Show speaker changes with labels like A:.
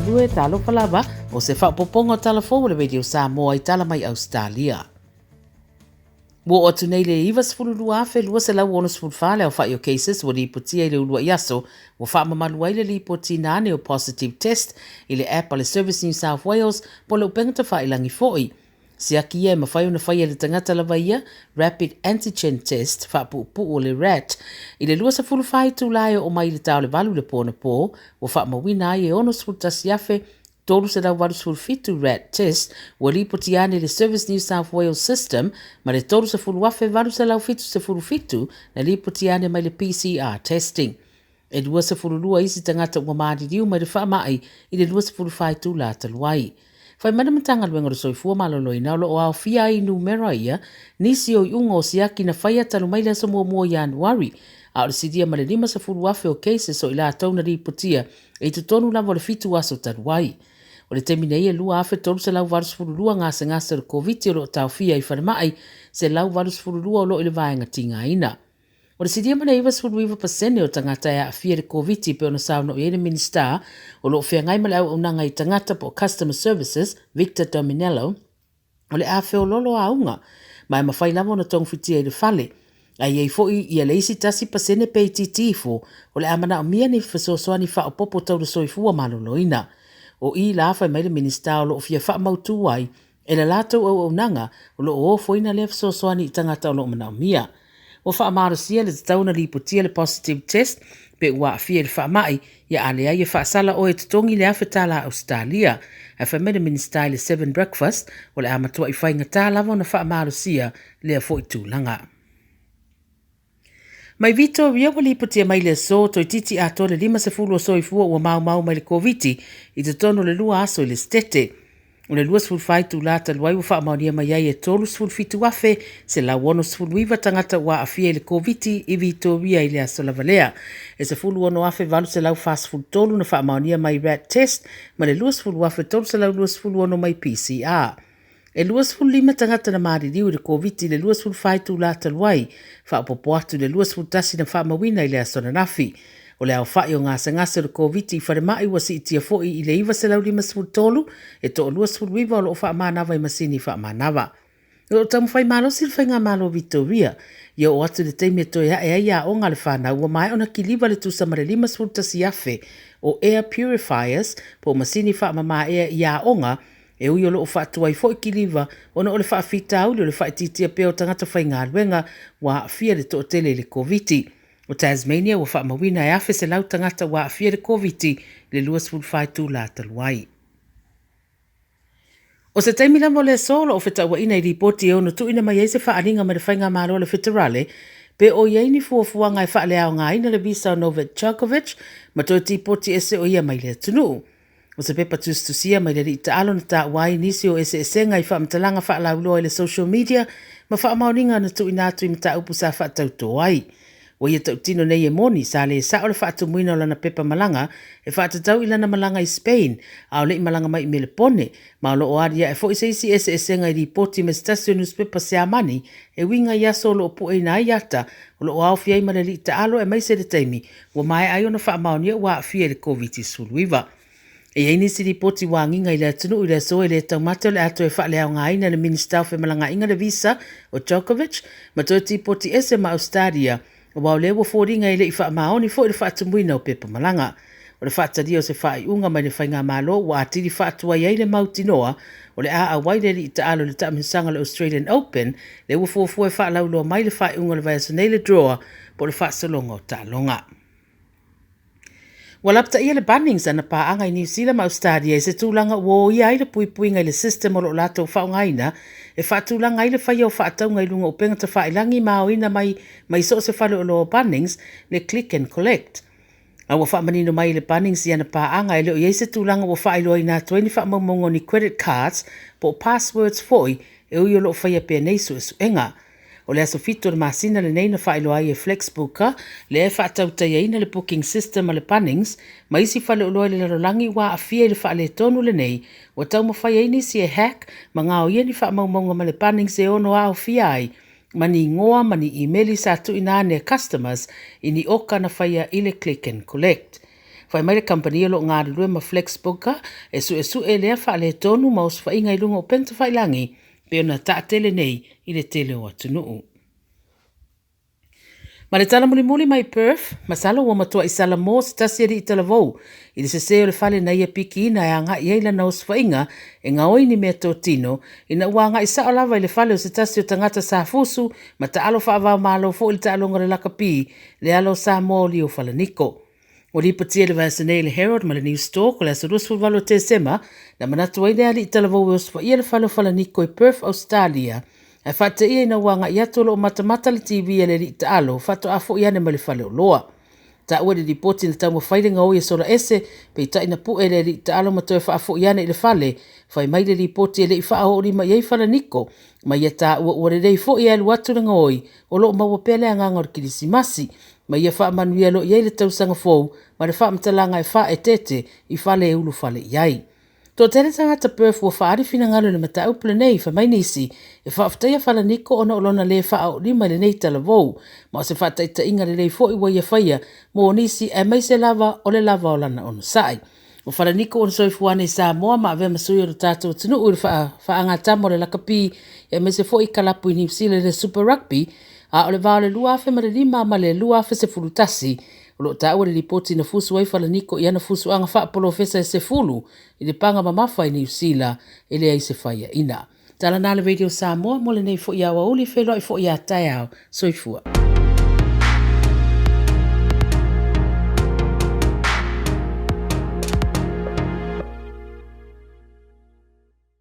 A: galulue, talofa lava, o se faaopoopoga o Tala Fou a le Radio Samoa i tala mai Ausetalia. Ua oo atu nei le 92,264 le aofai o cases ua lipotia i le uluai aso ua faamamalu ai le lipotiina ane o positive test i le app a le Service New South Wales po o le upega tafailagi foi. Siaki ia e mafai ona faia e le tagata lava ia, Rapid Antigen Test, faapuupuu o le RAT, i le 24 itula e oo mai i le ta o le 8 i le po anapo, ua faamauina ai e 61,387 RAT test ua lipotia ane i le Service New South Wales System ma le 30,877 na lipotia ane mai le PCR testing. E 22 isi tagata ua maliliu mai le faamai i le 24 itula talu ai. Fai mai le Matagaluega o le Soifua Maloloina o lo o aofia ai i numera ia nisi o iuga o siaki na faia talu mai le aso 1 o Ianuari, a o le silia ma le 50,000 o cases o i latou na lipotia i totonu lava o le fitu aso talu ai. O le taimi nei e 2,382 gasegase o le Koviti o lo o taofia i falemai, 182 o lo o i le vaega tigaina. O le silia ma le 99% o tagata e aafia i le Koviti pei ona saunoa i ai le Minisita o lo o feagai ma le auaunaga i tagata po o Customer Services, Victor Dominello, o le a feoloolo auga ma e mafai lava ona togafitia i le fale. Ae i ai foi ia le isi 1% pe itiiti ifo o le a manaomia ni fesoasoani faaopoopo tau le soifua maloloina. O i la fai mai le Minisita o lo o fia faamautu ai e le latou auaunaga o lo o ofoina lea fesoasoani i tagata o lo o manaomia. Ua faamalosia le tatau ona lipotia le positive test pe ua aafia i le faamai, ia a leai e faasala oe e totogi le $1,000 Ausetalia. Ae fai mai le Minisita i le Seven Breakfast, o le a matuai faigata lava ona faamalosia lea foi tulaga. Mai Vitoria ua lipotia mai le aso toeitiiti atoa le 50 o soifua ua maumau mai le Koviti i totonu o le lua aso i le Setete. O le 24 itula talu ai ua faamaonia mai ai e 37,169 tagata ua aafia i le Koviti i Vitoria i le aso lava lea. E 16,843 na faamaonia mai RAT test ma le 20,326 mai PCR. E 25 tagata na maliliu i le Koviti i le 24 itula talu ai, faaopoopo atu i le 21 na faamauina i le aso ananafi. O le aofai o gasegase o le Koviti i falemai ua siitia foi i le 953, e toa-29 o lo o faamanava i masini faamanava. O lo o taumafai malosi le Faigamalo o Vitoria ia oo atu i le taimi e toe ae ai aoga a le fanau ua maea ona kiliva le tusa ma le 51,000 o air purifiers po o masini faamama ea i aoga e ui o lo o faatuai foi kiliva ona o le faafitauli o le faaitiitia pea o tagata faigaluega ua aafia le toatele i le Koviti. O Tasmania ua faamauina e 1,100 tagata ua aafia i le Koviti i le 24 itula talu ai. O se taimi lava o le aso o lo o fetauaina i lipoti e ono tuuina mai ai se faaaliga mai le Faigamalo a le Feterale pe o i ai ni fuafuaga e faaleaogaina le visa o Novak Djokovic ma toe tipoti ese o ia mai le atunuu. O se pepa tusitusia mai le alii taalo na taua ai nisi o eseesega i faamatalaga faalauiloa i le social media ma faamaoniga na tuuina atu i mataupu sa faatauto ai. Ua ia tautino nei e moni, sa le sao le faatumuina o lana pepa malaga e faatatau i lana malaga i Spain, a o le i malaga mai i Melepone, ma o lo o aliae foi se isi eseesega i lipoti mai se tasi o nusipepa Siamani e uiga i aso o lo o pueina ai ata o lo o aofia ai ma le alii taalo aemaise le taimi ua maea ai ona faamaonia ua aafia i le Koviti-19. E i ai nisi lipoti ua agiga i le atunuu i le aso e le taumate o le a toe faaleaogaina e le Minisita o Femalagaaiga le visa o Djokovic ma toe tipoti ese ma Ausetalia aua o lea ua foliga e le i faamaoni foi le faatumuina o pepa malaga. O le faatalia o se faaiuga mai le Faigamalo ua atili faatuai ai le mautinoa o le a auai le alii taalo i le taamilosaga o le Australian Open lea ua fuafua e faalauiloa mai le faaiuga o le vaiaso nei le draw po o le faasologa o taaloga. Ua lapataia le Bunnings ana paaga i Niu Sila ma Ausetalia i se tulaga ua oia ai le puipuiga i le system o lo o latou faaaogaina e faatulaga ai le faia o faatauga i luga o upega tafailagi ma aoina mai mai so o se faleoloa o Bunnings le click and collect. A ua faamanino mai e le Bunnings i ana paaga e le o i ai se tulaga ua faailoaina atu ai ni faamaumauga o ni credit cards po o passwords foi e ui o lo o faia pea nei suesuega. O le aso 7 o le masina lenei na faailoa ai e Flexbooker, lea e faatautaiaina le booking system a le Bunnings ma isi faleoloa i le lalolagi ua aafia i le faaletonu lenei, ua taumafai ai nisi e hack ma gaoia ni faamaumauga ma le Bunnings e ono aofia ai ma ni igoa ma ni imeli sa tuuina ane e customers i ni oka na faia i le click and collect. Fai mai le kamupani o lo o galulue ma FlexBooker e suesue lea faaletonu ma osofaiga i luga o upega tafailagi pei ona taatele nei i le tele o atunuu. Ma le tala mulimuli mai Perth, masalo ua matuai salamo se tasi alii talavou i le sese o le fale na ia pikiina e agai i ai lana osofaiga e gaoi ni meatotino, ina ua agai sao lava i le fale o se tasi o tagata sa fusu ma taalo faava-o-Malo foi i le taaloga o le lakapi, le alo o Samoa o Lio Falaniko. Ua lipotia i le vaiaso nei e le Herald ma le Newstalk o le aso 28 o Tesema, na manatu ai le alii talavou e osofaia le fale o Falaniko i Perth, Ausetalia, ae faateia ina ua agai atu o lo o matamata le TV a le alii taalo faatoa foi ane mai le faleoloa. Taua i le lipoti na taumafai le gaoi e sola ese, peitai na pue le alii taalo ma toe faafoi ane i le fale. Fai mai le lipoti e le i faaoolima i ai Falaniko, ma ia taua ua lelei foi e alu atu le gaoi o lo o maua pea le agaga o le Kilisimasi, ma ia faamanuia loa i ai le tausaga fou ma le faamatalaga e faaeteete i fale e ulufale i ai. Toatele tagata Perth ua faaali finagalo i le mataupu lenei, fai mai nisi e faafetaia Falaniko ona o lona le faaoolima i lenei talavou, ma o se faataitaiga lelei foi ua ia faia mo nisi aemaise lava o le lava o lana onosai. O Falaniko ua na soifua nei i Samoa ma avea ma sui o le tatou atunuu i le faagatama o le lakapi aemaise foi i kalapu i Niu Sila i le Super Rugby, a o le va o le 2005 ma le 2011 o lo o taua i le lipoti na fusu ai Falaniko i ana fusuaga faapolofesa e 10 i le paga mamafa i Niu Sila e leai se faiaina. Tala na le Radio Samoa mo lenei foi aoauli, feiloai foi a taeao. Soifua.